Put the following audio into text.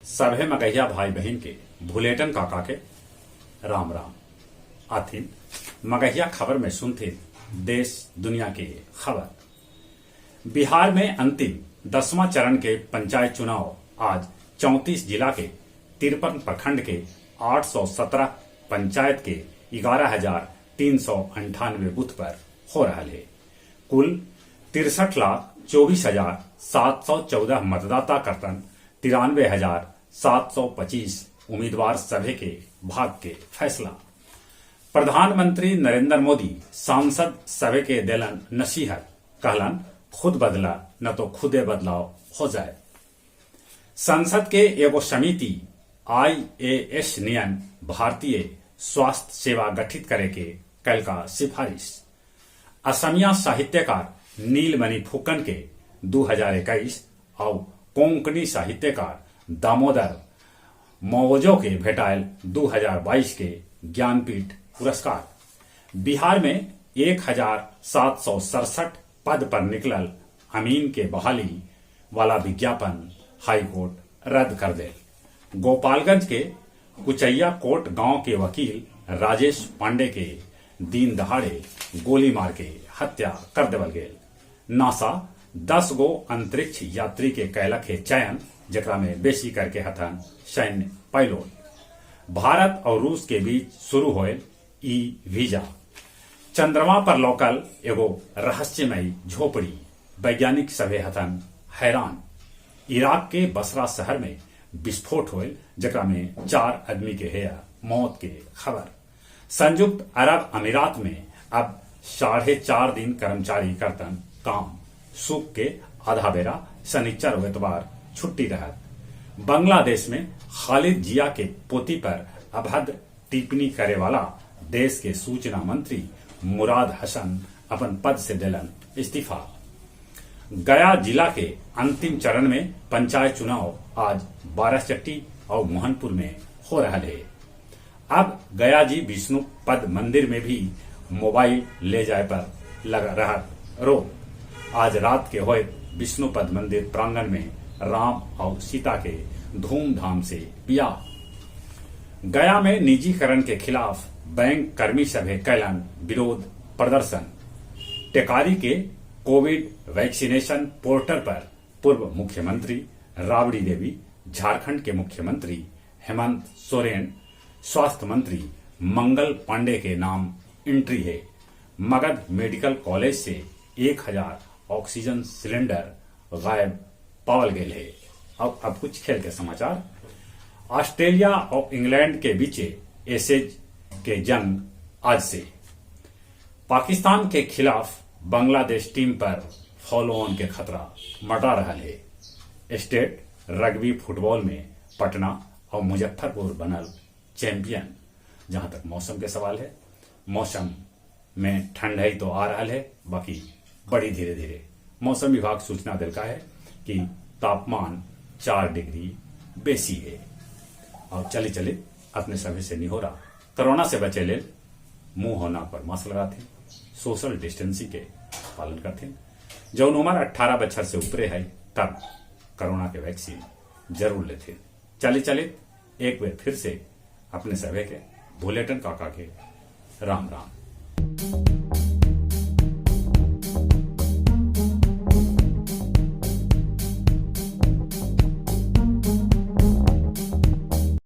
सभे मगहिया भाई बहिन के भुलेटन काका के राम राम। आथिन मगहिया खबर में सुनथिन देश दुनिया के खबर। बिहार में अंतिम 10वां चरण के पंचायत चुनाव आज 34 जिला के 53 प्रखंड के 817 पंचायत के 11,398 बूथ पर हो रहा है। कुल 63,24,714 मतदाता करतन 93,725 उम्मीदवार सभे के भाग के फैसला। प्रधानमंत्री नरेंद्र मोदी सांसद सभे के देलन नसीहत, कहलन खुद बदला न तो खुदे बदलाव हो जाए। संसद के एगो समिति आईएएस नियन भारतीय स्वास्थ्य सेवा गठित करे के कल का सिफारिश। असमिया साहित्यकार नीलमणि फुकन के 2021 और कोंकणी साहित्यकार दामोदर मौजो के भेटायल 2022 के ज्ञानपीठ पुरस्कार। बिहार में 1,767 पद पर निकलल अमीन के बहाली वाला विज्ञापन हाईकोर्ट रद्द कर दे। गोपालगंज के कुचैया कोट गांव के वकील राजेश पांडे के दिन दहाड़े गोली मार के हत्या कर देवल गेल। नासा 10 गो अंतरिक्ष यात्री के कैलक है चयन, जेकरा में बेसी करके हथन सैन्य पायलट। भारत और रूस के बीच शुरू होए ई वीजा। चंद्रमा पर लोकल एगो रहस्यमयी झोपड़ी, वैज्ञानिक सभे हथन हैरान। इराक के बसरा शहर में विस्फोट होए, जेकरा में 4 आदमी के है मौत के खबर। संयुक्त अरब अमीरात में अब 4.5 दिन कर्मचारी करतन काम, सुख के आधा बेरा शनिचर और एतवार छुट्टी रहत। बांग्लादेश में खालिद जिया के पोती पर अभद्र टिप्पणी करे वाला देश के सूचना मंत्री मुराद हसन अपन पद से देलन इस्तीफा। गया जिला के अंतिम चरण में पंचायत चुनाव आज बारहचट्टी और मोहनपुर में हो रहा है। अब गया जी विष्णु पद मंदिर में भी मोबाइल ले जाए पर लगा रहा रोक। आज रात के होए विष्णुपद मंदिर प्रांगण में राम और सीता के धूमधाम से ब्याह। गया में निजीकरण के खिलाफ बैंक कर्मी सभे कैलन विरोध प्रदर्शन। टेकारी के कोविड वैक्सीनेशन पोर्टल पर पूर्व मुख्यमंत्री राबड़ी देवी, झारखंड के मुख्यमंत्री हेमंत सोरेन, स्वास्थ्य मंत्री मंगल पांडे के नाम एंट्री है। मगध मेडिकल कॉलेज से 1000 ऑक्सीजन सिलेंडर गायब पावल गए है। अब कुछ खेल के समाचार। ऑस्ट्रेलिया और इंग्लैंड के बीच एशेज के जंग आज से। पाकिस्तान के खिलाफ बांग्लादेश टीम पर फॉलो ऑन के खतरा मंडरा रहा है। स्टेट रग्बी फुटबॉल में पटना और मुजफ्फरपुर बनल चैंपियन। जहां तक मौसम के सवाल है, मौसम में ठंड ही तो आ रहा है, बाकी बड़ी धीरे धीरे। मौसम विभाग सूचना दिलका है कि तापमान 4 डिग्री बेसी है। और चले चले अपने सभी से निहोरा, कोरोना से बचे ले मुंह होना पर मास्क लगाते, सोशल डिस्टेंसिंग के पालन करते। जौन उम्र 18 बछर से ऊपरे है तब कोरोना के वैक्सीन जरूर लेते। चले चले एक बार फिर से अपने सभी के बुलेटिन काका के राम राम।